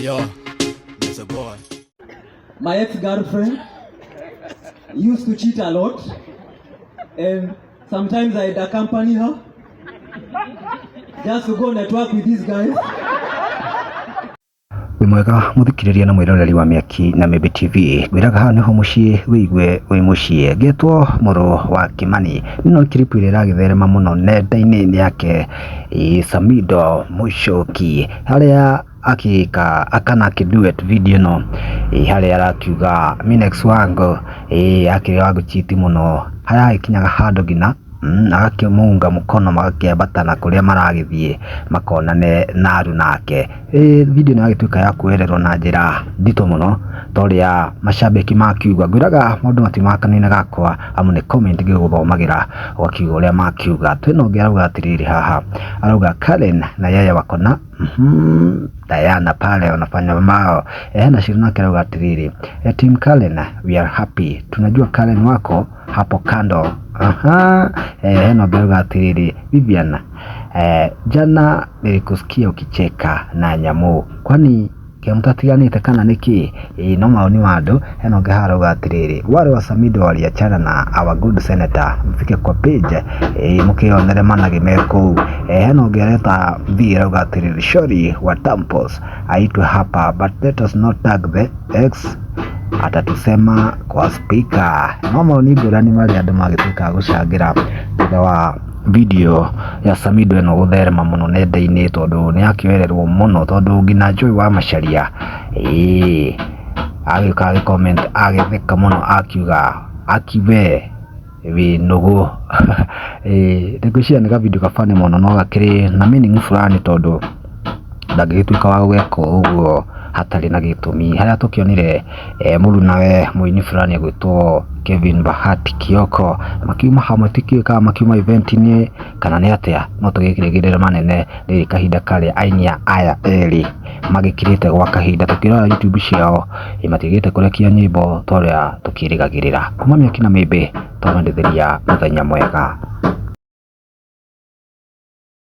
Yo, it's a boy. My ex-girlfriend used to cheat a lot, and sometimes I'd accompany her just to go network with these guys. Wĩ mwega mũthikĩrĩria na mwĩroreri wa Mĩaki na Mĩmbi TV. Ngwĩraga haha nĩho mũciĩ wĩigue wĩ mũciĩ. Ngetwo mũrũ wa Kĩmani. Ĩno clip ĩrĩa ĩragĩtherema mũno nenda-inĩ yake Samidoh Mũchoki, harĩa akĩka kana akĩ duet video ĩno, harĩa arakiuga mi ex wangu akĩrĩ wa gũchiti mũno, harĩa agĩkinyaga handũ nginya agakĩmuunga mkono, magakĩambata na kũrĩa maragĩthiĩ makonane na aruna ake. Video ĩno yagĩtuĩka ya kuoererwo na njĩra nditũ mũno ta ũrĩa macambĩki makiuga. Ngwĩraga maũndũ matiumaga kanua-inĩ gakwa, amu nĩ comment ngĩgũthomagĩra ũgakiuga ũrĩa makiuga. Twĩna ũngĩ arauga atĩrĩrĩ haha, arauga Karen na yeye wako na Diana pale wanafanya mao. Na Shiro nake arauga atĩrĩrĩ, "Team Karen, we are happy, tunajua Karen wako hapo kando." Aha. Hena ũngĩ arauga atĩrĩrĩ, "Vivian, jana nilikusikia ukicheka na nyamũ, kwani mũtatiganĩte kana nĩkĩ?" Ĩĩ, no maoni ma andũ. Hena ũngĩ haha arauga atĩrĩrĩ, "Wale wa Samidoh waliachana na our good senator, mfike kwa page mũkĩonere managĩ me kũu." Hena ũngĩ areta V arauga atĩrĩrĩ, "Shori wa Tampos aitwe hapa, but let us not tag the ex, atatusema kwa speaker." No maoni ngũrani marĩa andũ magĩtuĩka a gũcangĩra thutha wa video ya Samidoh ĩno gũtherema mũno nenda-inĩ, tondũ nĩ yakĩoererwo mũno, tondũ nginya Joy wa Macharia agĩũka agĩ comment agĩtheka mũno, akiuga akiwe wĩ nũgũ. Ngwĩciria nĩ gavideo gabani mũno, no gakĩrĩ na meaning fulani, tondũ ndangĩgĩtuĩka wa gwĩka ũguo hatarĩ na gĩtũmi. Harĩa tũkĩonire mũrunawe mũini fulani agwĩtwo Kevin Bahati Kioko makiuma hamwe, tikĩũĩ kana makiuma event-inĩ kana nĩ atĩa, no tũgĩkĩrĩgĩrĩra manene rĩrĩ kahinda karĩa aini aya erĩ magĩkirĩte gwa kahinda. Tũkĩrora YouTube ciao, matigĩte kũrekia nyĩmbo ta ũrĩa tũkĩrĩgagĩrĩra. Kuma Mĩaki na Mĩmbi, twamendithĩria mũthenya mwega.